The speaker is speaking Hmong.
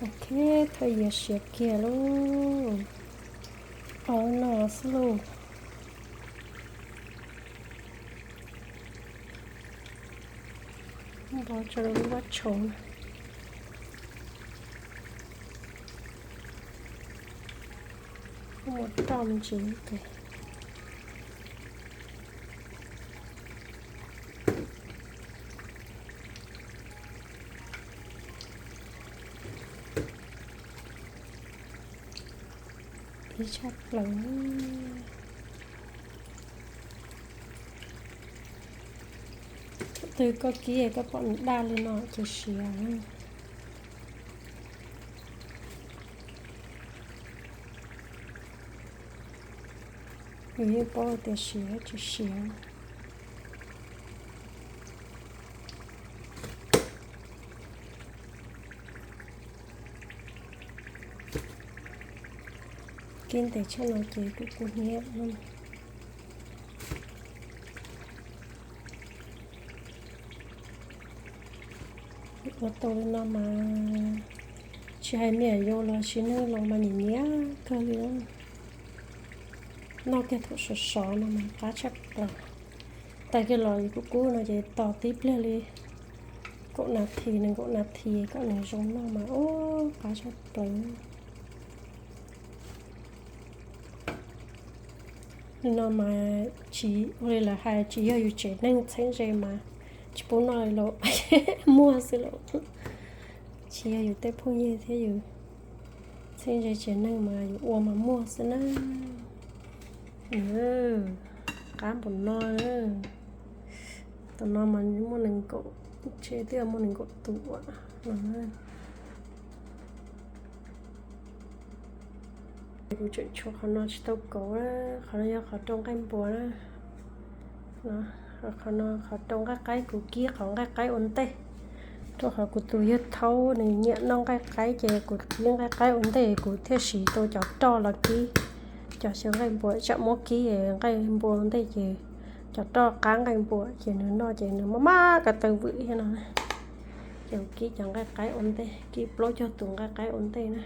Ok, thawj yias siav kiag lauj. Ob no xwb lauj. Npog tso rau lub vab tshauv na. Muab roj me ntsis ces ib tshaj plaws. Thaum twg koj kib koj pom nws daj li no ces siav. Yus yeej paub tias siav tsis siav. Kib ntev tshaj no ces kuj kub hnyiab. Ua tau li no mas tsis hais me nyuam yaus los tsis neeg los mas nyiam nyiam kawg li. Noj kiag thaum sov sov no mas qab tshaj plaws. Tag kiag los yus kub kub no ces tos tib pliag li kaum nas this nees nkaum nas this kom nws zoo noj mas ub qab tshaj plaws. Li no mas tsis ua li lawv hais tsis yog yus tsev neeg txheeb ze mas tsis pub noj li lauj, muag xwb lauj. Tsis yog yus tej phooj ywg thiab yus txheeb ze tsev neeg mas yus ua mas muag xwb na. Qab npaum no. Tam no mas muaj nees nkaum, tsev twb muaj nees nkaum tus no. Kuv tseem tshuav qhov no tsis tau kauv, qhov no yog qhov rau nqaij npua na. Qhov no qhov rau nqaij qaib, kuv kib qhov nqaij qaib ua ntej. Rau qhov kuv tus yawg thaub nws nyiam noj nqaij qaib ces kuv kib nqaij qaib ua ntej kuv thiaj siv tau cov roj los kib cov xyaw nqaij npua, tsam muab kib nqaij npua ua ntej ces cov roj qab nqaij npua ces nws noj ces nws maj maj ko taw vwm thiab no. Ces kuv kib cov nqaij qaib ua ntej, kib plaub caug tus nqaij qaib ua ntej na.